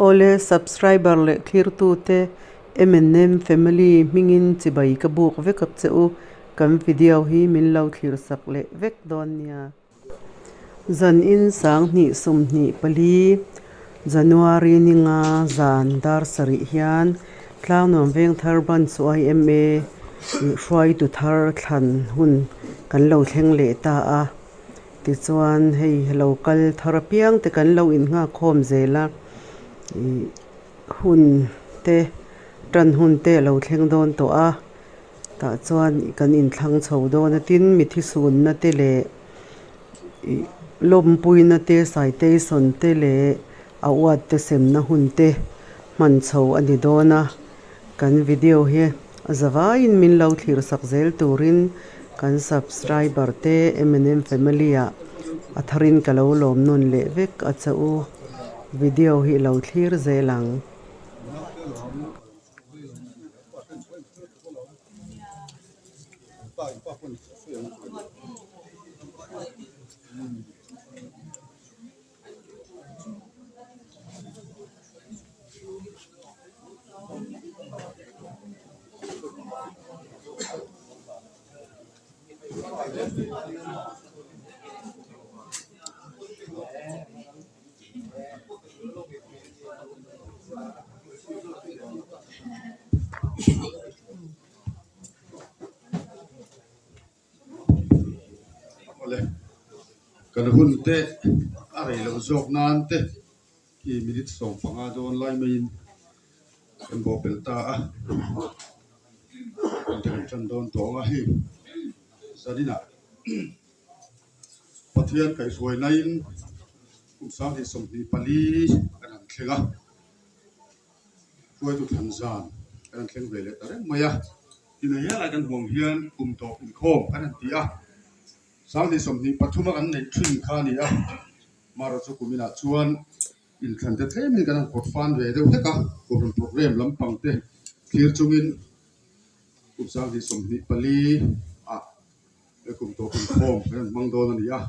Awle subscriber leh thlirtute M&M family hmingin chibai ka buk vek a che u, kan video hi min lo thlirsak leh vek dawn nia. Zanin 2024 January ninga zan dar sarih hian Tlangnuam Vengthar Branch yma hruaitu thar thlan hun kan lo thleng leh ta a. Tichuan hei lo kal thar apiang te kan lo innghakkhawm zel a, ih hun te tan hun te a lo thleng dawn tawh a. Tah chuan kan inthlang chho dawn a tin mithi sunna te leh ih lawmpuina te citation te leh a uat te semna hun te hman chho a ni dawn a kan video hi a zavaiin min lo thlir sak zel turin kan subscriber te M and M family ah a tharin ka lo lawm nawn leh vek a che u video hi lo thlir zel ang. Awle kan hun te a rei loh zawk nan te khi minute 15 dawn lai maiin kan bawh belh ta a kan te kan tan dawn tawh ang a hei zaninah. Pathian kaihhruainain kum 2024 kan han thleng a, hruaitu thlan zan kan han thleng ve leh ta reng mai a. Tinei helai kan huang hian kum tawp inkhawm kan han ti a, 2023 a kan neih thin kha a ni a, marawh chu kum inah chuan inthlan te tlemin kan han kawt fan ve deuh hlek a, Kohhran programme lampang te thlir chungin kum 2024 ah He kum tawp inkhawm kan han hmang dawn a ni a,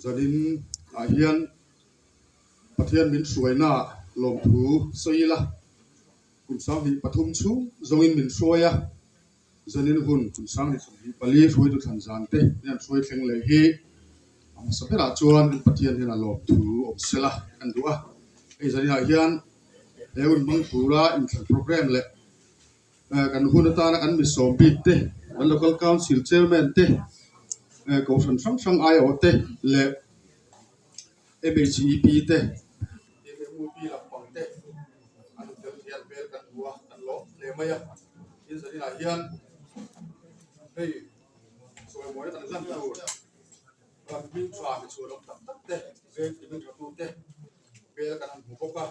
zanin ah hian Pathian min hruaina ah lawmthu sawi ila, kum 23 chhung zawngin min hruai a, zanin hun kum 2024 hruaitu thlan zan te min han hruai thleng leh hi a hmasa berah chuan kan Pathian hian a lawmthu awm sela kan duh a, hei zanin ah hian he hun hmang tura inthlan programme leh Kan hun atana kan mi sawm bik te, kan Local Council Chairman te, Kohhran hrang hrang aiawh te leh MHEP te, MUP lampang te an tel hian hmel kan hmu a, kan lawm hle mai a. Tin, zaninah hian hei sawimawi kan hlan tur kan hming tha mi chhuah tak tak te, veng ti hming tha tu te hmel kan han hmu bawk a,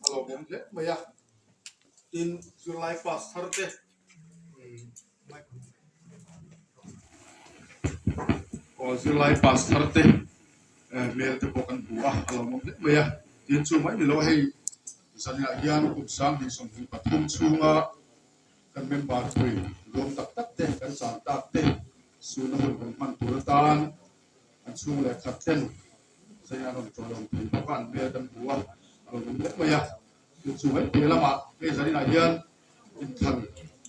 a lawmawm hle mai a. Tin, zirlai pass thar te aw zirlai pass thar te hmel te pawh kan hmu a, a lo awm hle mai a. Tin, chu mai ni lo hei zaninah hian kum 2023 chhunga kan member pui luam tak tak te kan chan tak te suna hun kan hman tur atan an chhung leh khat ten zaninah an rawn tawlawm thei bawk a, an hmel kan hmu a, a lo awm hle mai a. Chu chu mai piah lamah hei zaninah hian inthlan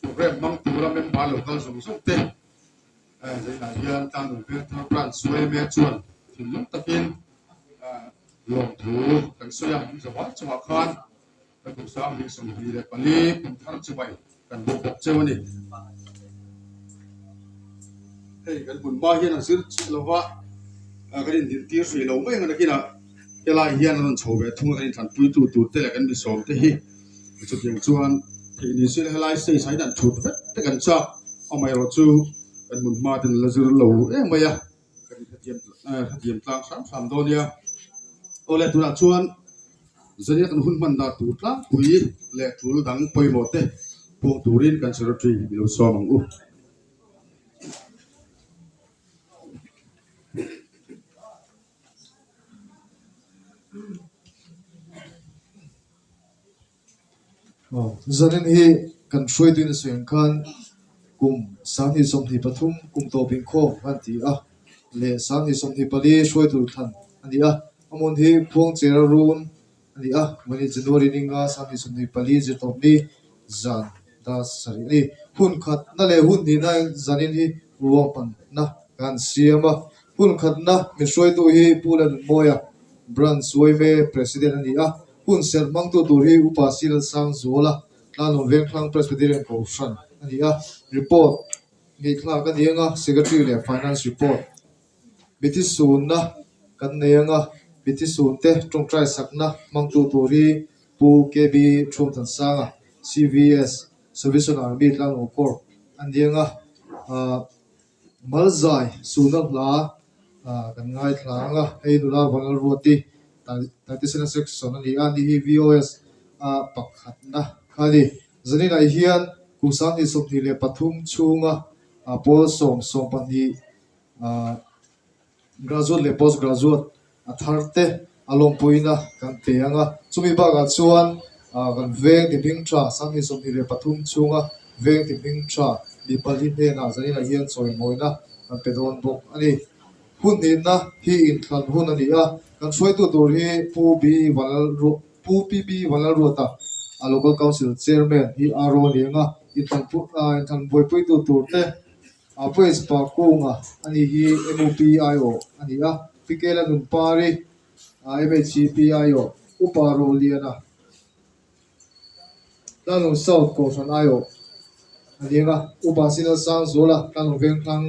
programme hmang tura member lo kal zawng zawng te zaninah hian Tlangnuam Vengthar Branch yma chuan thinlung takin lawmthu kan sawi a, min zawhah chungah khan kan kum 2024 kum thar chibai kan bawk bawk cheu a ni. Hei kan hmun hma hian a zir chiah lo va, kan indintir hrih lo mai ang a nakinah helai hian an rawn chho ve thung a, kan inthlanpuitu tur te leh kan misawm te hi chutiang chuan theih ni se helai stage ah hian an thut vek te kan chak amaherawh chu kan hmun hma ten la zir lo em mai a, kan hrethiam hrethiam tlang hram hram dawn nia. Awle tunah chuan zania kan hun hman dan tur tlangpui leh tul dang pawimawh te puang turin kan secretary i lo sawm ang u. Zanin hi kan hruaituin a sawi ang khan kum 2023 kum tawp inkhawm an ti a leh 2024 hruaitu thlan a ni a. A hmun hi Khuangchera run a ni a, mahni January ni nga 2024 zirtawpni zan dar sarih a ni. Hun khatna leh hun hnihna zanin hi ruahmanna kan siam a. Hun khatna min hruaitu hi Pu Lalnunmawia, Branch yma President a ni a. Hun serh hmangtu tur hi Upa Silalsangzuala, Tlanlawm Vengthlang Presbyterian Kohhran a ni a. Report ngaihthlak a ni anga Secretary leh Finance Report Mithi sunna kan nei anga mithi sunte tawngtai sakna hmangtu tur hi Pu KB Thumthansanga, CVS, Salvation Army Tlanglo Corps a ni anga Malzai sunna hla kan ngaithla anga hei nula Vanlalruati Taitisena Section a ni a, ni hi VOS a pakhatna kha a ni. Zaninah hian kum 2023 chhunga pawl 10, 12 Graduate leh post graduate a thar te a lawmpuina kan pe ang a, chumi bakah chuan kan veng ti hming tha 2023 chhunga veng ti hming tha mi pali hnenah zaninah hian chawimawina kan pe dawn bawk a ni. Hun hnihna hi inthlan hun a ni a, kan hruaitu tur hi Pu B Vanlalruat Pu PB Vanlalruata a Local Council Chairman hi a rawn ni ang a, inthlan inthlan buaipuitu tur te A Praise pa Kunga a nih hi MUPIO a ni a, Pikela Nunpari MHCPIO, Upa Roliana Tlanlawng South Kohhran aiawh a ni ang a, Upa Sinal Sangzuala Tlanlawng Vengthlang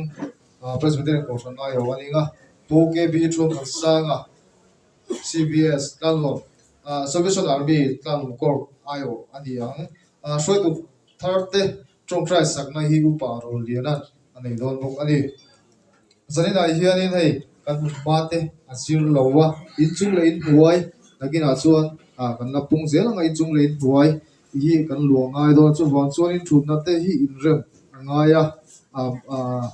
Presbyterian Kohhran aiawh a ni ang a, Pu KB Thuamthansanga CBS Tlanlawng Salvation Army Tlanlawng Corps aiawh a ni ang. Hruaitu tharte Tawngtai sakna hi upa Roliana a nei dawn bawk a ni. Zaninah hianin hei kan hun hma te a zir lo a, inchung leh inhnuai nakinah chuan ah kan la pung zel ang a, inchung leh inhnuai hi kan luah ngai dawn a, chuvang chuanin thutna te hi inrem a ngai a, ah ah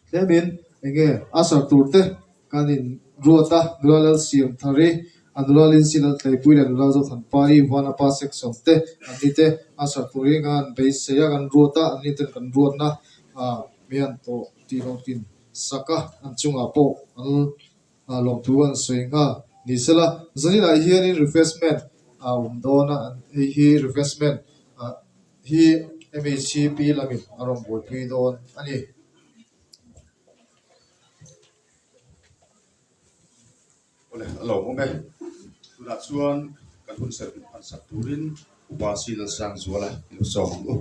Tlemin enge a sar tur te kan in ruat a, nula lal siam thar i, a nula Lindsay lal tleipui leh nula Zothanpari Vanapa section te an ni te a sar tur hi kan beisei a, kan ruat a, an ni ten kan ruatna ah mi an tawh tih hlawh tin sak a, an chungah pawh an lawmthu an sawi nghal ni sela. Zaninah hianin refreshment a awm dawn a, hei hi refreshment ah hi MHCP lamin a rawn buaipui dawn a ni. Awle, a lo awm e. Tunah chuan kan hun serh min phansak turin Upa Silalsangzuala i lo sawm ang u.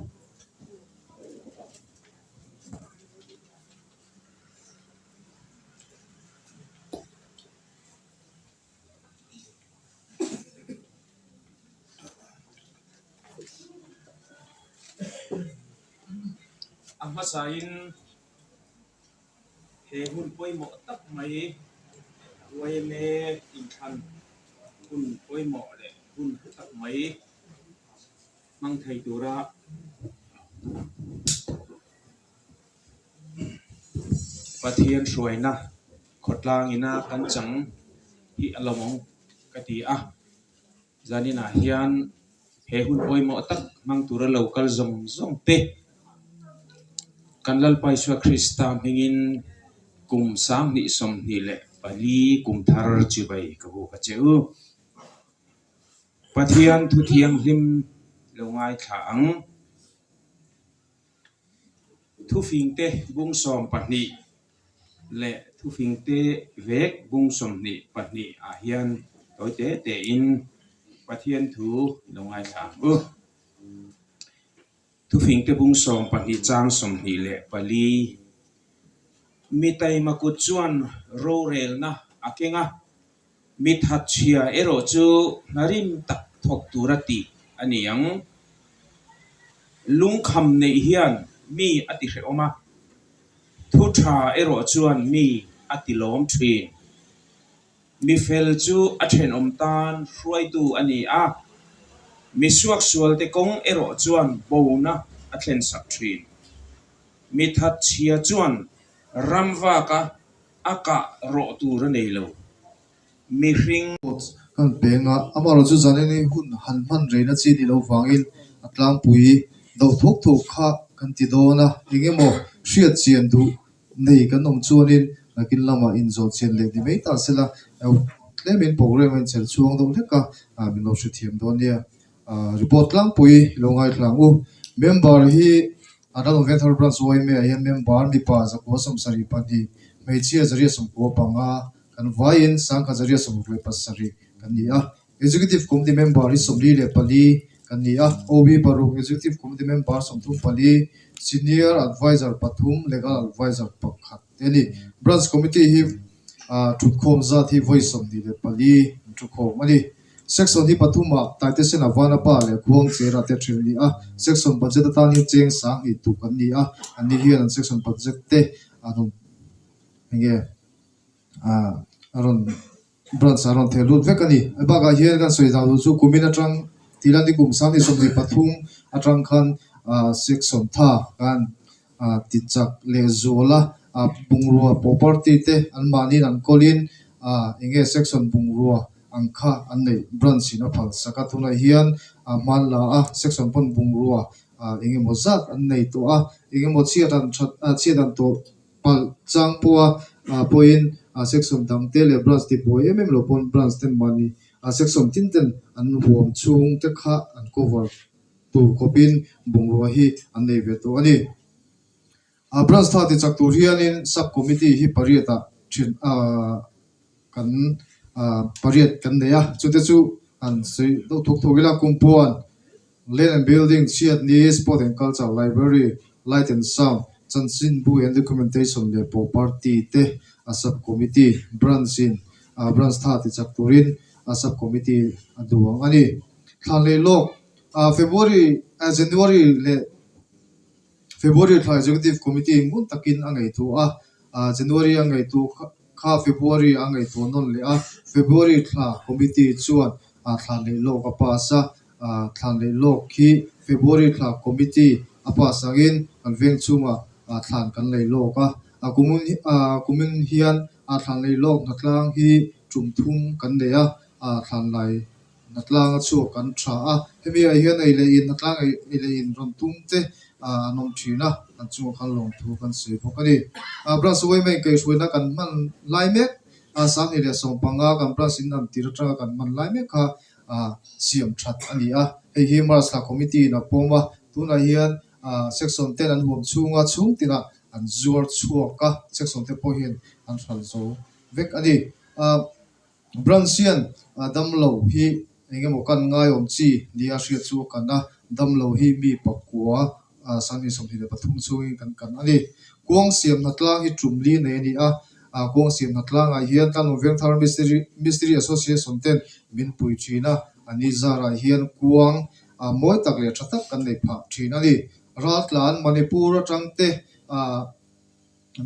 A hmasain he hun pawimawh tak mai yma inthlan hun pawimawh leh hun hlu tak mai hmang thei tura Pathian hruaina khawtlang ina kan chang hi a lo ang ka ti a, zaninah hian he hun pawimawh tak hmang tura lo kal zawng zawng te kan Lalpa Isua Krista hmingin kum 2024 kum thar chibai ka buk a che u. Pathian thu thianghlim lo ngaithla ang. Thufingte bung 12 leh thufingte vek bung 22 ah hian tawi te tein Pathian thu i lo ngaithla ang u. Thufingte bung 12 chang 24 Mi taima kut chuan rorelna a keng a, mi thatchhia erawh chu hnarim tak thawk tura tih a ni ang. Lungkham neih hian mi a ti hrehawm a, thu tha erawh chuan mi a ti lawm thin. Mi fel chu a thenawm tan hruaitu a ni a, mi suaksualte kawng erawh chuan bona a thlensak thin. Mi thatchhia chuan ram vaka a kah rawh tur a nei lo. Mihring. Kan peng a, amaherawh chu zan eng hun han hman reina chi ni lo vangin a tlangpui do thawk thawk kha kan ti dawn a, eng emaw hriat chian duh nei kan awm chuanin nakin lamah inzawh chian leh ni mai ta sela. Tlemin program a inchher chhuang deuh hlek a, min lo hrethiam dawn nia. Report tlangpui i lo ngaithla ang u. Member hi Ral Venthar Branch yma ah hian member mipa zakua 72, hmeichhia 195 kan vaiin 1167 kan ni a. Executive Committee member hi 44 kan ni a, OB paruk, Executive Committee member 34, Senior Adviser pathum, Legal Adviser pakhat te a ni. Branch Committee hi thutkhawm zat hi vawi 24 an thukhawm a ni. Section hi pathumah Taitesena Vanapa leh Khuangchera te then a ni a, Section budget atan hian cheng 2000 tuk an ni a, anni hian an section budget te an rawn enge a rawn branch ah a rawn theh lut vek a ni. A bakah hian kan sawi dan duh chu kumin atang tih ni kum 2023 atang khan section tha kan ti chak leh zual a, bungrua property te anmahniin an kawlin enge section bungrua ang kha an neih branch in a phal sak a, tunah hian hman la a section pawn bungrua eng emaw zat an nei tawh a, eng emaw chhiat an that chhiat an tawh palh chang pawha pawhin section dang te leh branch ti buai em em lo pawn branch ten mahni section tin ten an huam chhung te kha an cover tur khawpin bungrua hi an nei ve tawh a ni. Branch tha ti chak tur hianin sub committee hi pariat ah then kan pariat kan nei a, chute chu han sawi deuh thuk thuk ila Kumpuan, Land and Building, Chhiatni, Sport and Culture, Library, Light and Sound, Chanchinbu and Documentation leh Property te a sub committee branch in branch tha ti chak turin a sub committee a duang a ni. Thlan leh lawk February, January leh February thla Executive Committee ngun takin a ngaihtuah a, January a ngaihtuah kha February a ngaihtuah nawn leh a, February thla Committee chuan thlan leh lawk a pass a, thlan leh lawk khi February thla Committee a pass angin kan veng chhungah thlan kan lei lawk a, kumin hian thlan lei lawk hnatlang hi tum thum kan nei a, thlan lai Hnatlang a chhuak kan tha a, hemi ah hian ei leh in hnatlang ei leh in rawn tum te an awm thin a, an chungah khan lawmthu kan sawi bawk a ni. Branch yma in kaihhruaina kan hman lai mek 2015 kan branch in an tir atanga kan hman lai mek kha siam that a ni a, hei hi March thla committee in a pawm a, tunah hian section ten an huam chhunga chhung tinah an zuar chhuak a, section te pawh hian an hralh zo vek a ni. Branch hian damlo hi eng emaw kan ngaiawm chi nia hriat chu a kan a, damlo hi mi pakua 2023 chhungin kan kan a ni. Kuang siam hnatlang hi tum li nei a ni a, kuang siam hnatlangah hian Tlanawm Vengthar Mistiri Mistiri Association ten min pui thin a, a ni zarah hian kuang mawi tak leh tha tak kan nei phah thin a ni. Raltlan Manipur atang te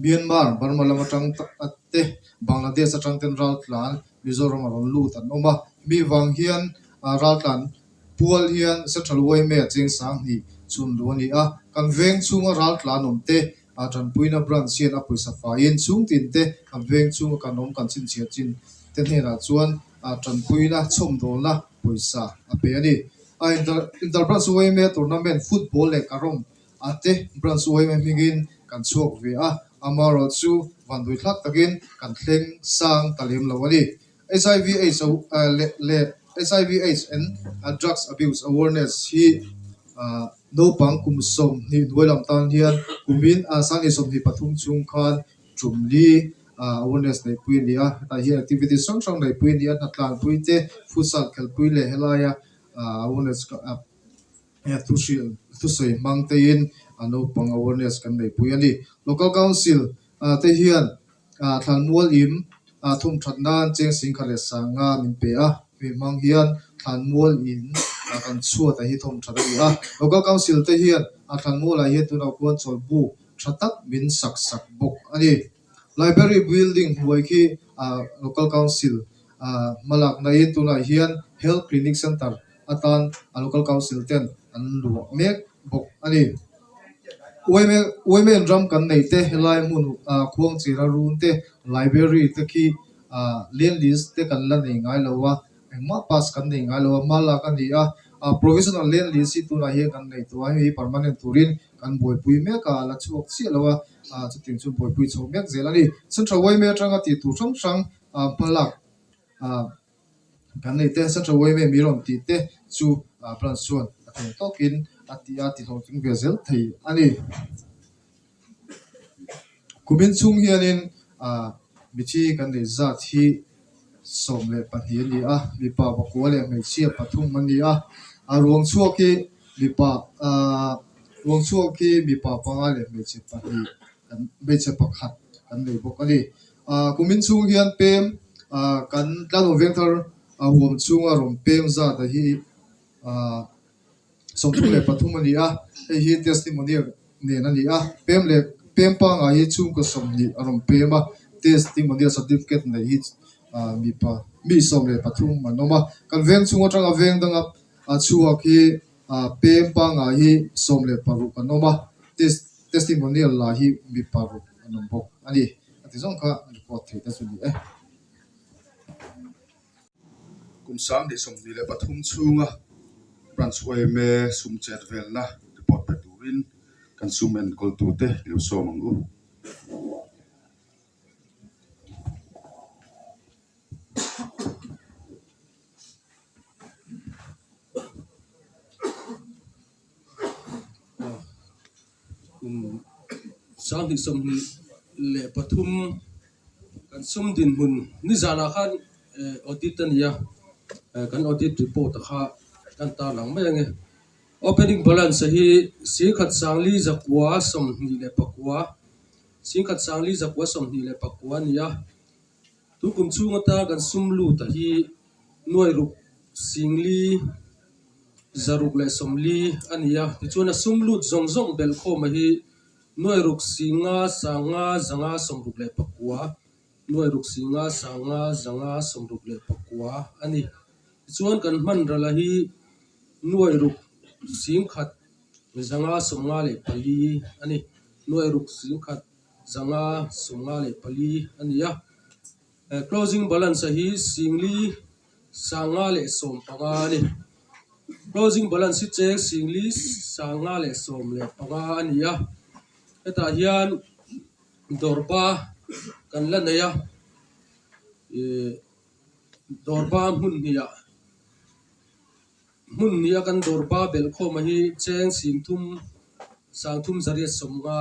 Myanmar, Burma lam atang te, Bangladesh atang ten raltlan Mizoram a rawn lut an awm a. Mi vang hian raltlan pual hian Central yma a cheng 2000 chhun lu a ni a. Kan veng chhunga raltlan awm te tanpuina branch hian a pawisa faiin chhung tin te kan veng chhunga kan awm kan chhinchhiah chin te hnenah chuan tanpuina chhawmdawlna pawisa a pe a ni. Inter Branch yma tournament football leh carrom A te branch yma hmingin kan chhuak ve a, amaherawh chu vanduai thlak takin kan thleng sang ta lem lo a ni. Hiv aids leh hiv aids and drugs abuse awareness hi naupang kum 20 hnuai lam tan hian kumin 2023 chhung khan tum li awareness neihpui a ni a, hetah hian activities hrang hrang neihpui a ni a, hnatlanpui te, futsal khelhpui leh helaia awareness Thusawi hmang teiin a naupang awareness kan neihpui a ni. Local Council te hian thlanmual im thum that nan cheng 1005 min pe a, hemi hmang hian thlanmual in kan chhuat a hi thawm that a ni a. Local Council te hian thlanmual ah hian tunah khuan chawlhbuk tha tak min sak sak bawk a ni. Library building hnuai khi Local Council hmalakna in tunah hian Health Clinic Centre atan a Local Council ten an luah mek bawk a ni. Women ram kan nei te helai hmun Khuangchira run te Library te khi Land Lease te kan la nei ngai lo a, engmah pass kan nei ngai lo a, hma lak a ni a. Provisional Land Lease hi tunah hian kan nei tawh a, hei hi permanent turin kan buaipui mek a, a la chhuak chiah lo a, chutiang chu buaipui chho mek zel a ni. Central yma atanga tih tur hrang hrang hmalak. Kan nei te Central YMA mi rawn tih te chu branch chuan a thei tawkin a ti a ti hlawhtling ve zel thei a ni. Kumin chhung hianin mithi kan neih zat hi 12 a ni a, mipa pakua leh hmeichhia pathum a ni a, a ruang chhuak hi mipa ruang chhuak hi mipa panga leh hmeichhe pahnih kan hmeichhe pakhat kan nei bawk a ni. Kumin chhung hian pem kan Tlanawm Vengthar huam chhunga rawn pem zat a hi 33 a ni a, hei hi testimonial nen a ni a, pem leh pem pangngai hi chhungkaw 20 a rawn pem a, testimonial certificate neih hi mipa mi 13 an awm a, kan veng chhung atanga veng danga chhuak hi pem pangngai hi 16 an awm a, testimonial lah hi mi paruk an awm bawk a ni. A ti zawng kha report theih te chu ni e. Kum 2023 chhunga Branch yma sum chet velna report pe turin kan sum enkawltute i lo sawm ang u. Kum 2023 kan sum dinhmun nizanah khan audit a ni a, kan audit report a kha kan tarlang mai ange. Opening balance hi 1,429, 1,429 a ni a. Tun kum chhung atan kan sum lut a hi nuai ruk singli zaruk leh sawmli a ni a, tichuan a sum lut zawng zawng belh khawm a hi nuai ruk singa sanga zanga sawmruk leh pakua, nuai ruk singa sanga zanga sawmruk leh pakua a ni. Tichuan kan hman ral a hi nuai ruk singkhat zanga sawmnga leh pali a ni, nuai ruk singkhat. 554 a ni a. Closing balance hi 4,515 a ni. Closing balance hi cheng 4,515 a ni a. Hetah hian dawrba kan la nei a, ih dawrba hmun hnih ah Hmun hnih a kan dawrba belhkhawma hi cheng singthum sangthum zariat sawmnga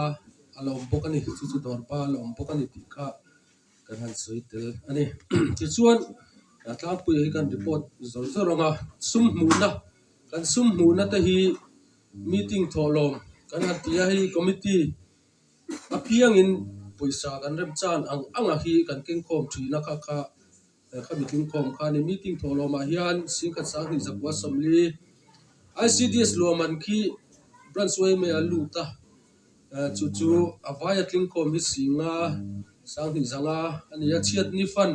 a la awm bawk a ni. Chu chu dawrba a la awm bawk a ni tih kha kan han sawi tel a ni. Tichuan tlangpuia hi kan report zawr zawr ang a, sum hmuhna kan sum hmuhna te hi meeting thawhlawm kan han ti a, hei committee apiangin pawisa kan remchan ang ang a hi kan kengkhawm thin a kha kha. Kha mitling khawm kha a ni. Meeting thawhlawmah hian 10,000 2,940 ICDS luahman khi Branch yma a lut a, chu chu a vaia tling khawm hi 5,000 2,500 a ni a. Chhiatni fund,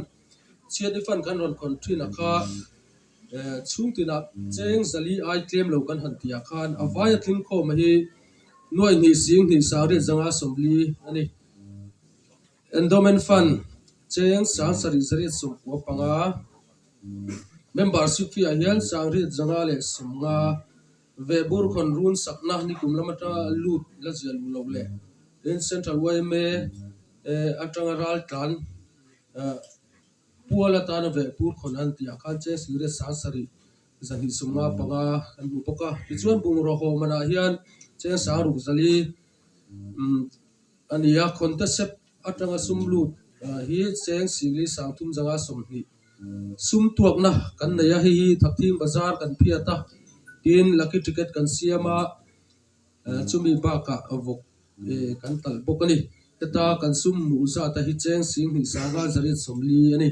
chhiatni fund kan rawn khawn thin a kha chhung tinah cheng zali ai tlem lo kan han tih ah khan a vaia tling khawm hi nuai hnih sing hnih sangriat zanga sawmli a ni. Endowment Fund cheng 7,895, Membership fee ah hian 7,550, Vehbur khawn run sakna nikum lam atanga lut la ziah luh loh leh tin Central yma atanga ral tlan pual atana vehbur khawn an tih ah khan cheng 7,795 kan hmu bawk a. Tichuan bungraw haw manah hian cheng 6,400 A ni a, Khawntasep atanga sum lut hi cheng singli sangthum zanga 20 sum tuakna kan nei a, hei hi Thakthing Bazar kan phiat a, tin lucky ticket kan siam a, chumi bakah vawk kan talh bawk a ni. Heta kan sum hmuh zat a hi cheng 2,000 sanga 840 a ni.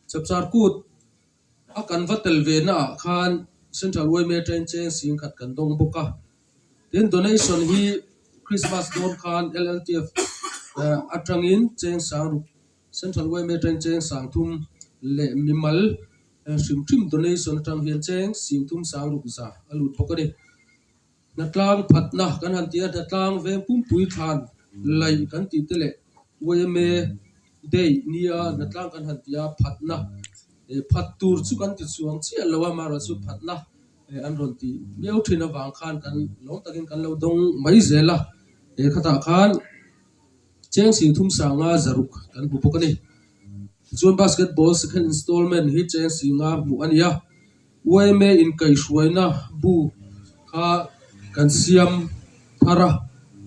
Chapchar kut a kan va tel ve naah khan Central yma atangin cheng 1,000 kan dawng bawk a. Tin, donation hi Christmas dawn khan LLTF atangin cheng sangruk, Central yma atangin cheng sangthum leh mimal hrim hrim donation atang hian cheng singthum sangruk za a lut bawk a ni. Hnatlang phatna kan han ti a, hnatlang veng pumpui thlan laih kan tih te leh yma day nia hnatlang kan han ti a, phatna phat tur chu kan ti chuang chiah lo a, amaherawhchu phatna an rawn tih miau thin avang khan kan lawm takin kan lo dawng mai zel a, he khatah khan cheng singthum sanga zaruk kan hmu bawk a ni. Tichuan basketball second installment hi cheng singa hmuh a ni a, yma inkaihhruaina bu kha kan siam thar a,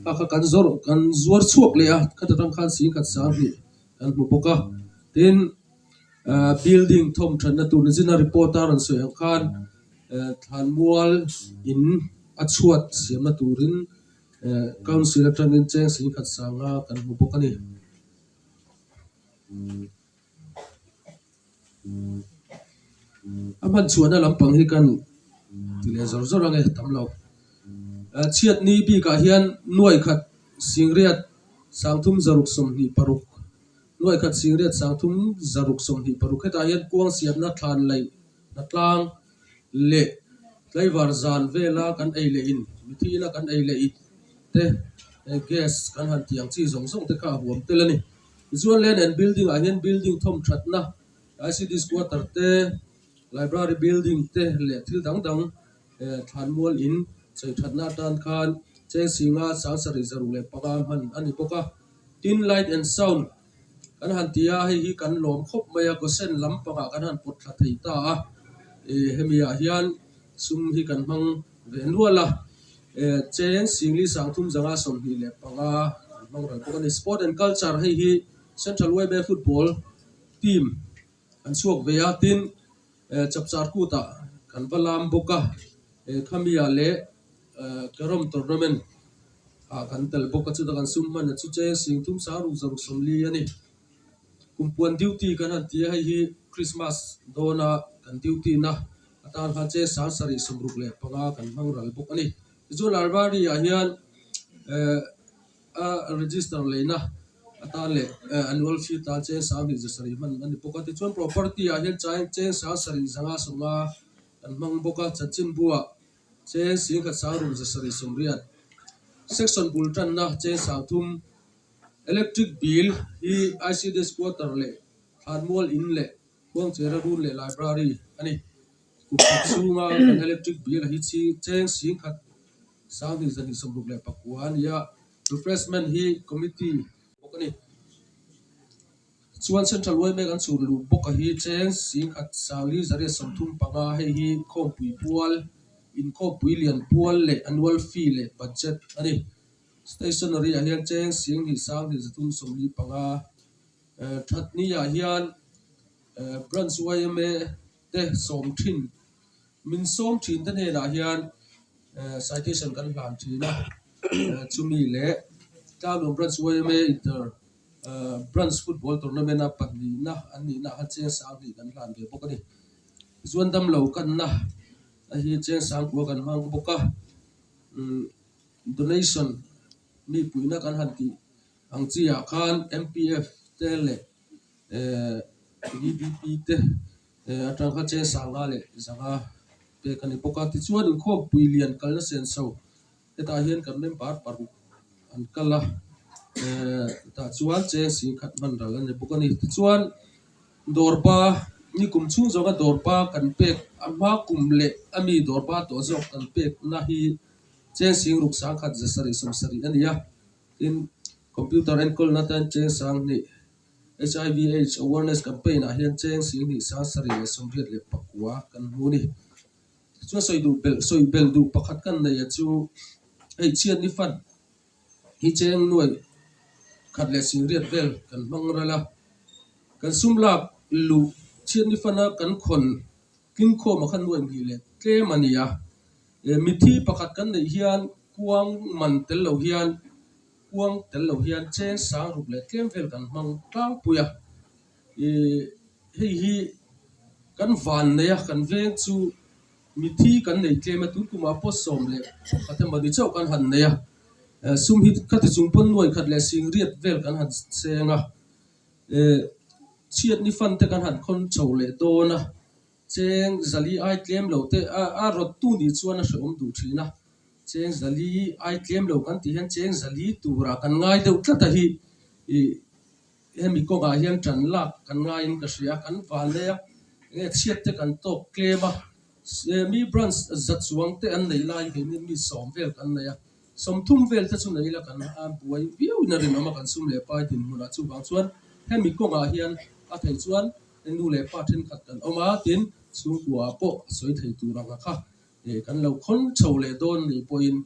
kha kha kan zawrh kan zuar chhuak leh a, khata tang khan singkhat 2000 kan hmu bawk a. Tin, building thawm thatna tur nizina report a rawn sawi ang khan thlanmual in a chhuat siamna turin council atangin cheng singkhat sanga kan hmu bawk a ni. A hman chhuahna lampang hi kan ti leh zawr zawr ang e tam lo. Chhiatni bikah hian nuaikhat singriat 3626, nuaikhat singriat 3626 hetah hian kuang siamna thlan laih hnatlang leh tlaivar zan vela kan ei leh in mithi ina kan ei leh it te gas kan han tih ang chi zawng zawng te kha a huam tel a ni. Tichuan land and building ah hian building thawm thatna ICD squatter te library building te leh thil dang dang thlanmual in chei thatna atan khan cheng singa 7605 hman a ni bawk a. Tin light and sound kan han ti a hei hi kan lawm khawp mai a Gosen lampangah kan han pawt thla thei ta a ih hemi ah hian sum hi kan hmang ve nual a eh cheng singli 3325 kan hmang ral bawk a ni. Sport and culture hei hi Central Yma football team an chhuak ve a tin eh chapchar kutah kan va lam bawk a eh khami ah leh eh carrom tournament ah kan tel bawk a chutah kan sum hman a chu cheng sing thum sang ruk zaruk 40 a ni. Kumpuan duty kan han ti a hei hi Christmas dawna kan duty na atan khan cheng 765 kan hmang ral bawk a ni. Tichuan library ah hian eh a register leina atan leh annual fee tan cheng 2700 hman a ni bawk a. Tichuan property ah hian cheng 7550 kan hmang bawk a chanchinbu ah cheng 16,680 section bul tanna cheng 30 electric bill hi ICDS quarter leh thlanmual in leh khuangchera run leh library a ni. Kum khat chhunga kan electric bill a hi cheng 12,269 a ni a, refreshment hi committee bawk a ni. Chuan Central yma kan chhun luh bawk a hi cheng 14,435 hei hi khawmpui pual, inkhawmpui lian pual leh annual fee leh budget a ni. Stationery ah hian cheng 2,235 thatni ah hian branch yma te sawm thin min sawm thin te hnenah hian citation kan hlan thin a chumi leh Tlangnuam branch yma inter branch football tournament a pahnihna an nihna ah khan cheng 2000 kan hlan ve bawk a ni. Tichuan damlo kanna a hi cheng 9000 kan hmang bawk a donation mi puihna kan han tih ang chi ah khan M_P_F te leh V_D_P te atang khan cheng 50 leh 500 pek a ni bawk a. Tichuan inkhawmpui lian kalna senso hetah hian kan member paruk an kal a tah chuan cheng 10,000 hman ral a ni bawk a ni. Tichuan dawrpa ni kum chhung zawnga dawrpa kan pek a hma kum leh a mi dawrpa tawh zawk kan pek na hi cheng 6,170 a ni a. Tin computer enkawlna tan cheng 2000 HIV AIDS awareness campaign ah hian cheng 2789 kan hmu a ni. Chuan sawi duh belh sawi belh duh pakhat kan nei a chu hei chhiat ni fan hi cheng nuai khat leh singriat vel kan hmang ral a. Kan sum lak luh chhiat ni fana kan khawn tlingkhawm a khan nuai hnih leh tlem a ni a. Mithi pakhat kan neih hian kuang man tel lo hian kuang tel lo hian cheng 6,000 leh tlem vel kan hmang tlangpui a. Ih hei hi kan van nei a kan veng chu mithi kan nei tlem a tun kumah pawh sawm leh pakhat emaw ni chauh kan han nei a. Sum hi khati chung pawn nuai khat leh singriat vel kan han cheng a. Chhiat ni fan te kan han khawn chho leh dawn a. Cheng zali ai tlem lo te a rawt tu nih chuan a hrehawm duh thin a. Cheng zali ai tlem lo kan tih hian cheng zali turah kan ngai deuh tlat a hi ih hemi kawngah hian tan lak kan ngaiin ka hria kan van nei a enge chhiat te kan tawk tlem a mi branch za chuang te an neih lai hian mi sawm vel kan nei a 30 vel te chu nei ila kan buai viau in a rinawm a kan sum leh pai dinhmunah chuvang chuan hemi kawngah hian. A thei chuan nu leh pa thenkhat kan awm a, tin chhungkua ah pawh a sawi thei tur ang a kha kan lo khawn chho leh dawn nih pawhin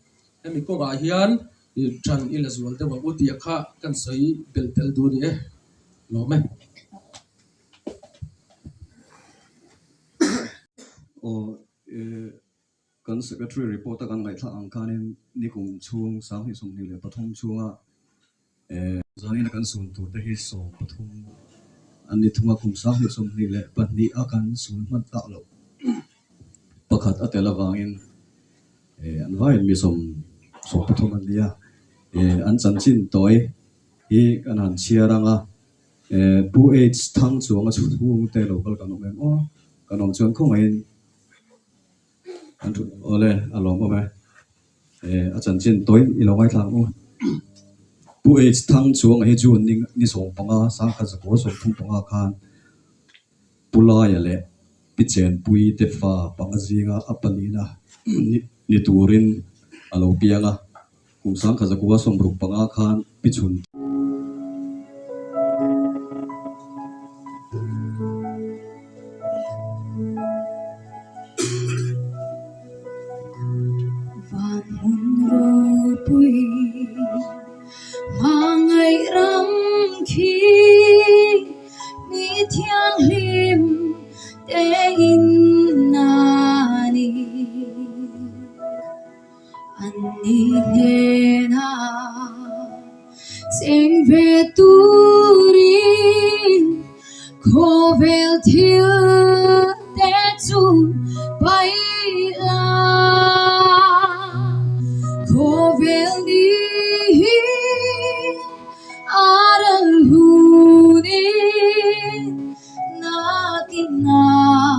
hemi kawngah hian ṭan i la zual deuh ang u tih a kha kan sawi belh tel duh a ni e. Lawm e. Aw kan secretary report a kan ngaihthlak ang khanin nikum chhung 2023 chhunga Zanina kan sun tur te hi 13 an ni thung a, kum 2022 a kan sun hman tak loh pakhat a tel avangin an vaiin mi 13 an ni a, an chanchin tawi hi kan han chhiar ang a, Pu H Thang chuanga chhung te lo kal kan awm em aw, kan awm chuan khawngaihin an thut awle a lawmawm e. A chanchin tawi i lo ngaithla ang u. Pu H Thang chuanga hi June ni ni 15 1935 khan Pu Laia leh Pi Chenpui te fa panga zinga a palina ni turin a lo piang a. Kum 1965 khan Pi Chhun Van hmun ropui hmangaih ram khi mi thianghlim te in a ni. An ni hnenah cheng ve turin khawvel thil te chu paih la. Khawvel ni hi a ral hunin nakinah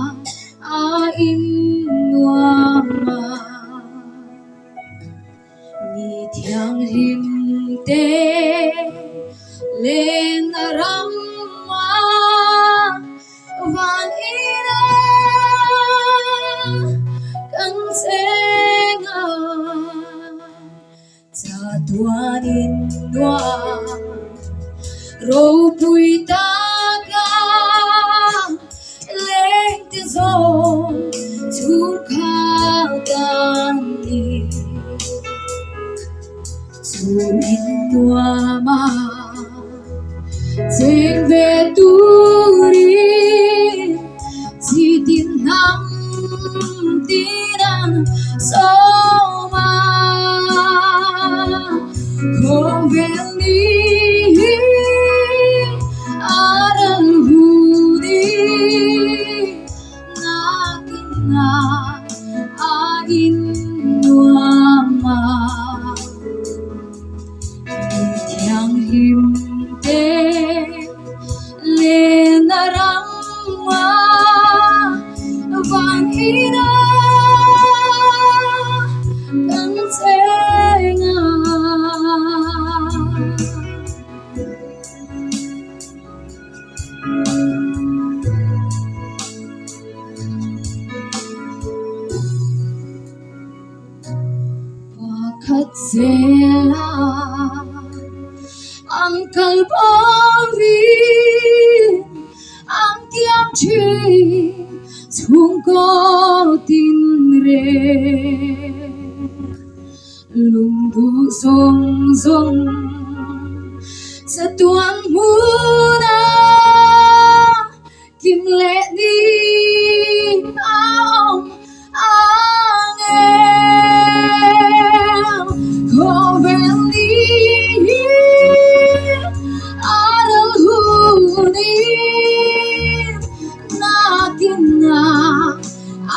a innuam a. Mi thianghlim te lenna ram a van ina kan cheng a, chatuanin nuam ropui taka lengte zawng chhungkhar kan ni. Chu in nuam a cheng ve turin chi tin hnam tin an sawm a. Khawvel ni hi a ral hunin nakinah a innuam a. Mi thianghlim te lenna ram a van ina kan cheng a. Pakhat zela an kal bawin an tiam thin chhungkaw tinreng lungduh zawng zawng chatuan hmuna Kim leh ni a awm ang em? Khawvel ni hi a ral hunin nakinah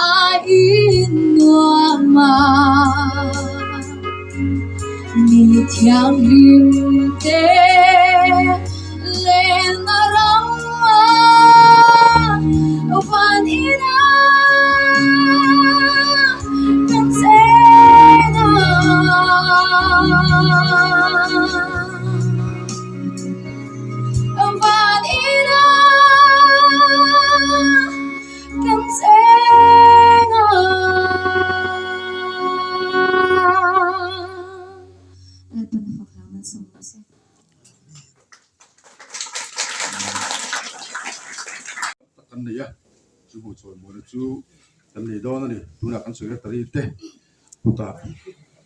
a innuam a. Mi thianghlim te lenna ram a van ina kan cheng a. Van ina kan cheng a. Lalpan a fak hlauhna sawm. chu kan nei dawn a ni. Tunah kan secretary te kutah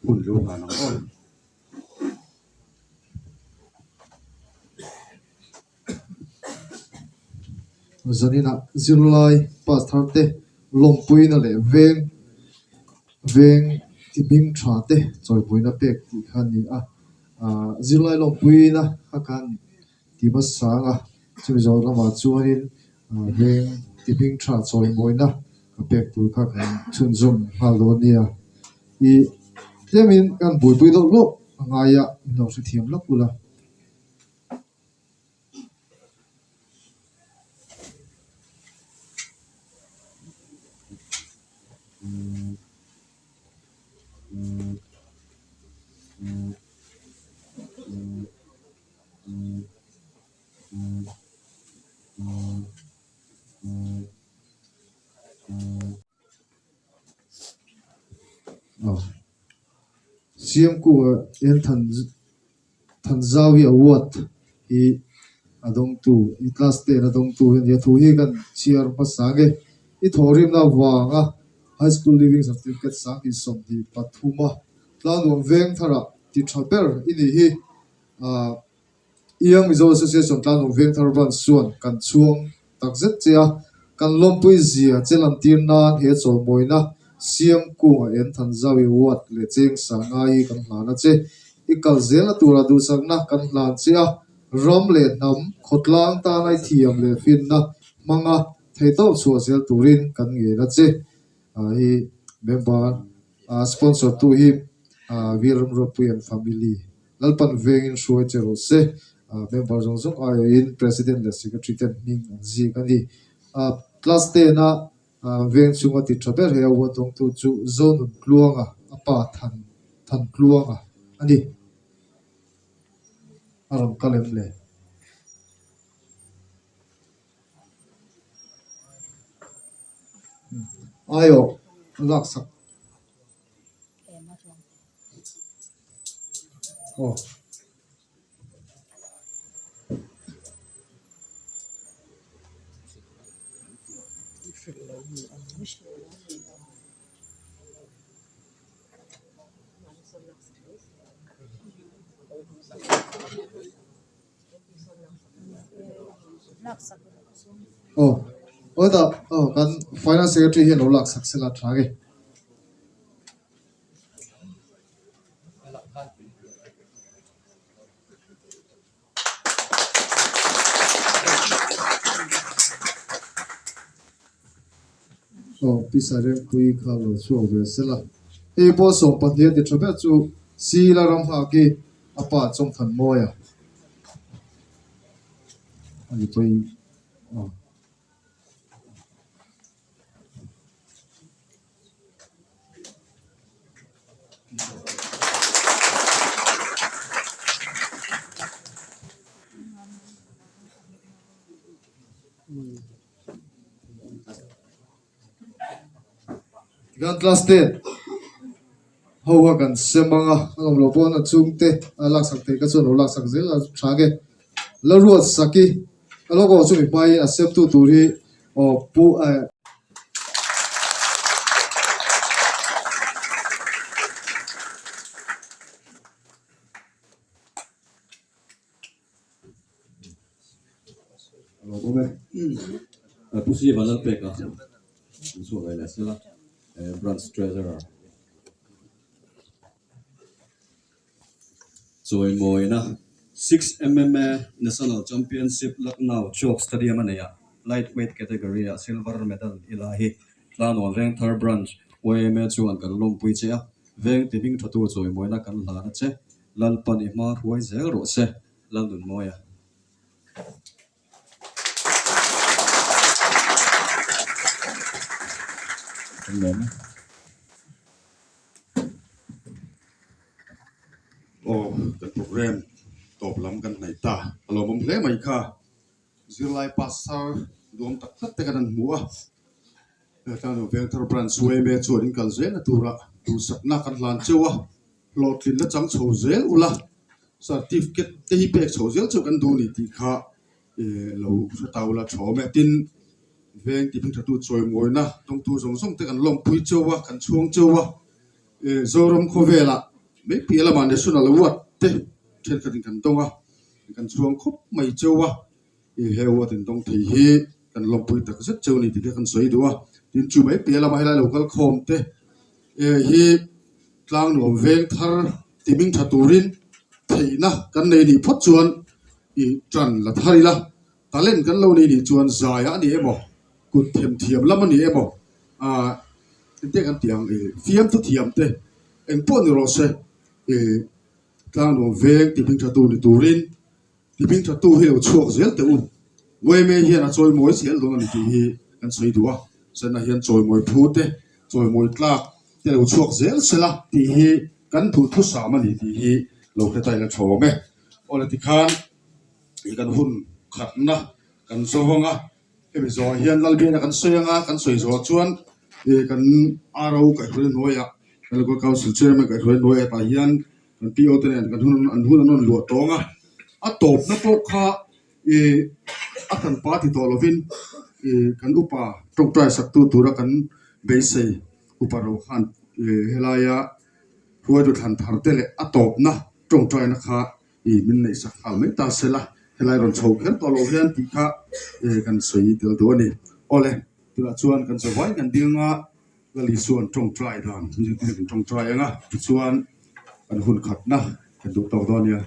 hun lo hlan ang aw. Zaninah zirlai pass thar te lawmpuina leh veng veng ti hming tha te chawimawina pek tih kha a ni a. Ahh zirlai lawmpuina kha khan ti hmasa ang a, chumi zawh lamah chuanin ahh veng ti hming tha chawimawina ka pek tur kha kan chhunzawm nghal dawn nia. Ih tlemin kan buaipui deuh hlauh a ngai a, min lo hrethiam lawk ula. Siamku en than Thanzau hi award hi a dawngtu i class ten a dawngtu hi a ni a, thu hi kan chhiar hmasa nge i thawhrimna avanga high school leaving certificate 2023 a tlangnuam veng tharah ti tha ber i nih hi ah Young Mizo Association tlangnuam veng thar branch chuan kan chhuang tak zet che a, kan lawmpui zia che lantir nan he chawlmawina siam kungah en Thanzau i award leh cheng sangai hi kan hlan a che. I kal zelna tura duhsakna kan hlan che a, ram leh hnam khawtlang tana i thiam leh finna hmanga theihtawp chhuah zel turin kan ngen a che. Hi member sponsor tu hi Viram Ropui and family Lalpan vengin hruai che rawh se. Member zawng zawng aiawhin President leh Secretary ten hming an zik a ni. Class ten a veng chhunga ti tha ber he award dawngtu chu Zonun Tluanga, a pa Than Than Tluanga a ni. A rawn kal em le? Aiawh laksak. Aw. Aw aw tah aw kan finance secretary hian lo laksak sela tha nge. Aw pisa Rempuii kha lo chhuak ve sela. Hei pawh 12 a ti tha ber chu Sila Ramnghaki a pa Chawngthanmawia a ni pawhin aw. Tikhan class ten ho a kan sem ang a, a awm loh pawh a chhungte a laksak theih kha chuan lo laksak zel a tha nge. La ruat sak i a lo kawh chumi hmain a sem tu tur hi aw pu eh. Pu Siva Lalpeka an chhuah ve leh sela Branch Treasurer chawimawina Six MMA National Championship Lucknow Chowk Stadium a nei a, Lightweight category ah silver medal i la hi Tlanawn Vengthar Branch yma chuan kan lawmpui che a, veng ti hming thatu chawimawina kan hlan a che. Lalpan i hma hruai zel rawh se, Lalnunmawia. Aw, kan program tawp lam kan hnaih ta. A lawmawm hle mai kha. Zirlai pastor duam tak tak te kan han hmu a. Tlangnuam Vengthar Branch yma chuan in kal zelna tura duhsakna kan hlan cheu a. Hlawhtlinna chang chho zel ula, certificate te hi pek chho zel chu kan duh a ni tih kha lo hre ta ula tha awm e. Tin, Veng ti hmingthatu chawimawina dawngtu zawng zawng te kan lawmpui cheu a, kan chhuang cheu a. Zoram khawvelah mai piah lamah National Award te thenkhatin kan dawng a, kan chhuang khawp mai cheu a. He award in dawng thei hi kan lawmpui tak zet cheu a ni tih te kan sawi duh a. Tin, chu mai piah lamah helai lo kal khawm te hi Tlangnuam veng thar ti hming tha turin theihna kan nei nih phawt chuan i tan la thar ila, talent kan lo nei nih chuan zaiah a ni emaw, kut themthiam lam a ni emaw, ah engte kan tih ang i fiamthu thiam te eng pawh ni rawh se i Tlangnuam veng ti hming tha tu ni turin ti hming tha tu hi lo chhuak zel teh u. Yma hian a chawimawi zel dawn a ni tih hi kan sawi duh a, Sena hian chawimawi phu te, chawimawi tlak te lo chhuak zel sela tih hi kan duhthusam a ni tih hi lo hre ta ila thawm e. Awle tikhan ih kan hun khatna kan zo ang a, hemi zawhah hian Lalbiana kan sawi ang a, kan sawi zawhah chuan ih kan RO kaihhruaina hnuaiah kan Local Council Chairman kaihhruaina hnuaiah tah hian kan PO te nen kan hun an hun an rawn luah tawng a, a tawpna pawh kha ih a kan pa ti tawh lovin ih kan upa tawngtai sak tu tura kan beisei upa ro khan ih helaia hruaitu thlan thar te leh a tawpna tawngtaina kha ih min neih sak nghal mai ta sela helai rawn chho kher tawh loh hian tih kha ih kan sawi tel duh a ni. Awle tunah chuan kan zavai kan ding a Lal Isuan tawngtai dan zirtir kan tawngtai ang a tichuan kan hun khatna kan duh tawk dawn nia.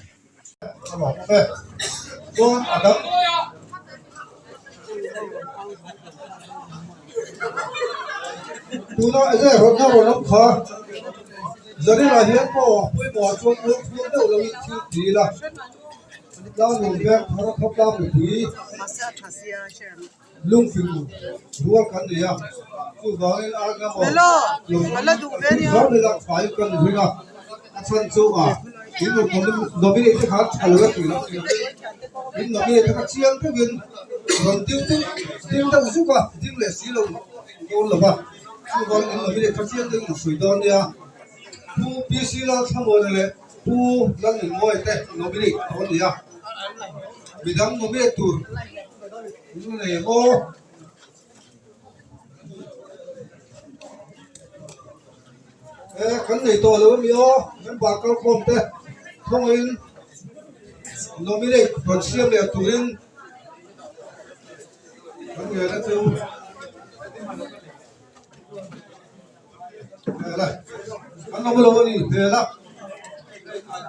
Tuna enge rawtna rawn awm kha Zarira hian pawh a pawimawh ah chuan uang thlur deuh lo in thil ti ila Tlangnuam veng thar khawpla mipui Lungfing rual kan nei a, chuvangin arga maw lo ila thain kan ring a, a chhan chu a in nominate te khan tha lo a tih loh chiang in nominate te kha chiang deuhin rawn ding deuh ding deuh zuk a, ding leh si lo dawn lo va, chuvangin in nominate kha chiang deuhin a sawi dawn nia. Pu PC Lalthlamuana leh Pu Lalnunmawia te nominate tawh a ni a, midang nominate tur in la nei ang aw. E kan nei tawh lo ami aw, member kalkhawm te thawngin nominate rawn siam leh turin kan ngen a chu. An awm lo a ni hmel a,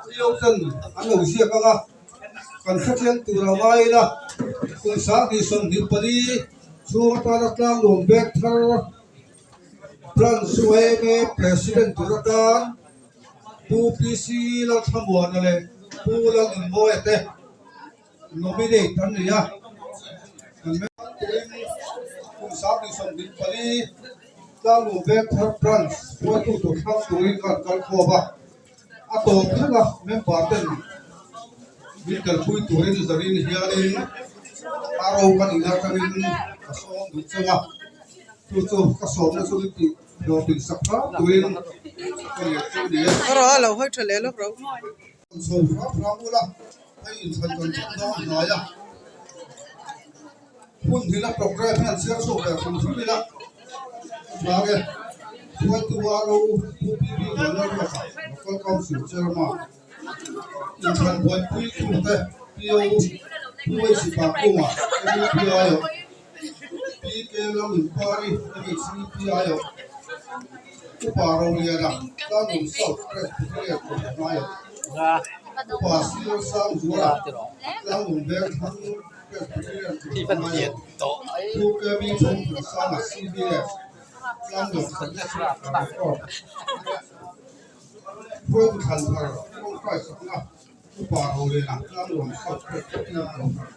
Tio ten an lo ziak ang a, kan hrethiam tur a ngai ila, kum 2024 chhung atana tlangnuam bag thar Branch yma President tur atan Pu PC Lalthlamuana leh Pu Lalnunmawia te nominate an ni a, kan turin kum 2024 Tlangnuam Vengthar Branch hruaitu tur thlang turin kan kal khawm a, a tawp thleng a member ten min kalpui turin zarin hianin a ro kan in atangin ka sawm duh cheu a, chu chu ka sawmna chu min tih hlawhtlin sak hram turin ka ngen chu a ni e. Chho hram hram ula, hei inthlan kan ṭhat dawn hnai a, hun hmina programme hian chhiar chhuak leh hrim hrim ila a tha e. Hruaitu RO Pu PB Vanlalruata, Local Council Chairman, inthlan buaipuitute PO Pu HC Pakunga, MEPI aw, PK Lalnunpari, MHCPI aw, Upa Roliana, Tlangnuam South Presbyterian Kohhran aw, Upa Sir Sangzuala, Tlangnuam Vengthlang Presbyterian Kohhran aw, Pu KB Chhawngthansanga, CBS, Tlangnuam District Reform Hruaitu Thlanthar Tawngtai Sakna, Upa Roliana, Tlangnuam South Presbyterian Kohhran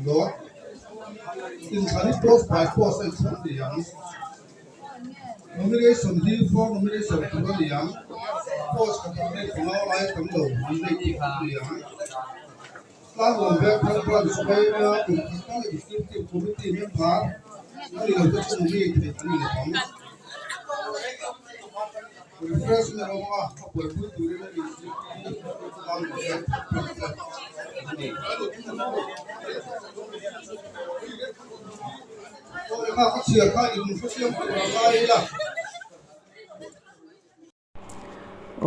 Lawt, Inthlan hi post by post a inthlan ni ang. Nomination hi for nomination tur a ni ang. Post khatah hei panga lai tam lo nominate tur an ni ang. Tlanglawn Vengthar Branch Yma kum khat tal Executive Committee member a ni lo te chu nominate theih an ni lo ang. Refreshment awm anga a buaipui turin a ni Tlanglawn Vengthar Branch te an ni. Aw kha ka chhiar kha in hrethiam tur a ngai ila.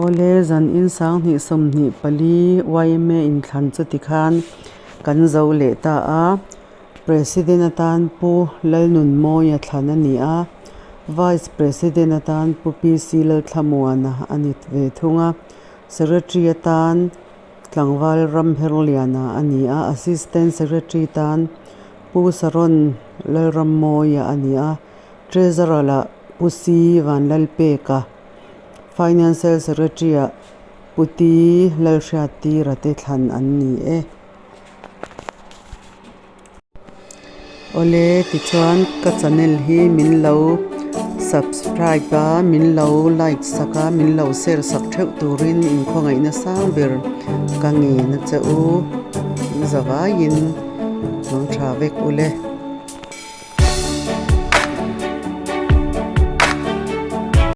Awle zan in 2024 yma inthlan chu tikhan kan zo leh ta a, President atan Pu Lalnunmawia thlan a ni a, Vice President atan Pu PC Lalthlamuana a ni ve thung a, Secretary atan Tlangval Ramherliana a ni a, Assistant Secretary tan Pu Saron Lalrammawia a ni a, Treasurer ah Pu Si Vanlalpeka, Financial Secretary ah Pu Ti Lalhriattira te thlan an ni e. Awle tichuan ka channel hi min lo subscribe a, min lo like sak a, min lo share sak theuh turin inkhawngaihna sang ber ka ngen a che u. Zavaiin hmang tha vek ule.